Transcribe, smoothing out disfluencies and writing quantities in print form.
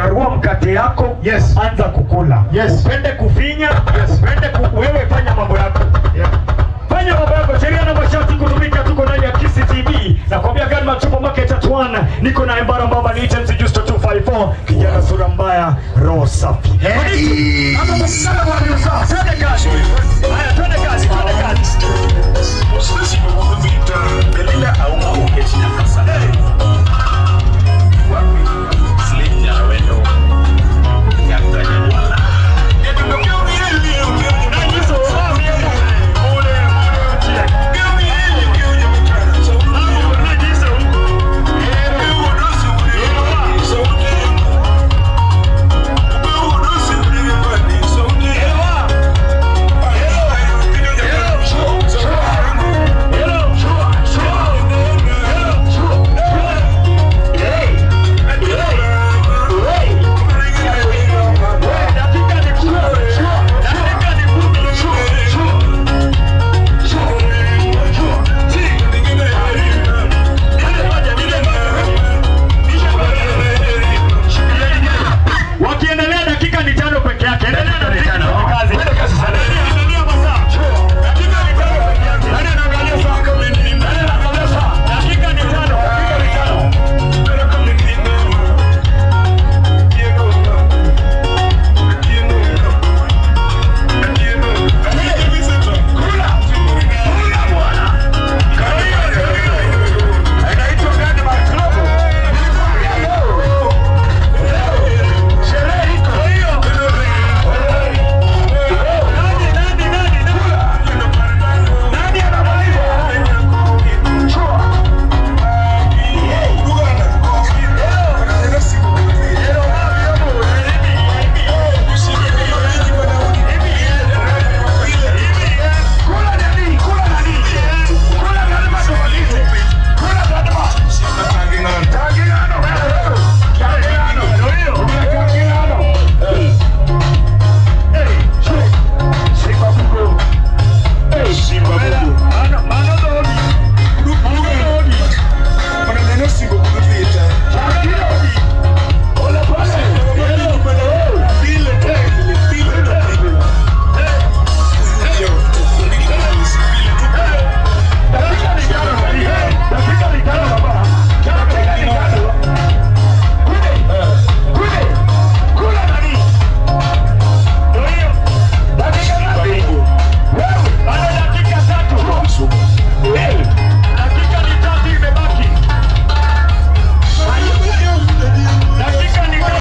Rarua mkate yako. Yes. Anza kukula. Yes. Upende kufinya. Yes. Upende wewe fanya mambo yako. Fanya mambo yako, sheria na masharti kutumika. Tuko ndani ya Kisii TV. Nakwambia Godman Supermarket at 1. Niko na Embara Mbaba, niite MC Justo 254. Kijana sura mbaya, roho safi. Hey. Twende kazi. Haya, twende kazi, twende kazi. Belinda Auma Okech nyaka sani.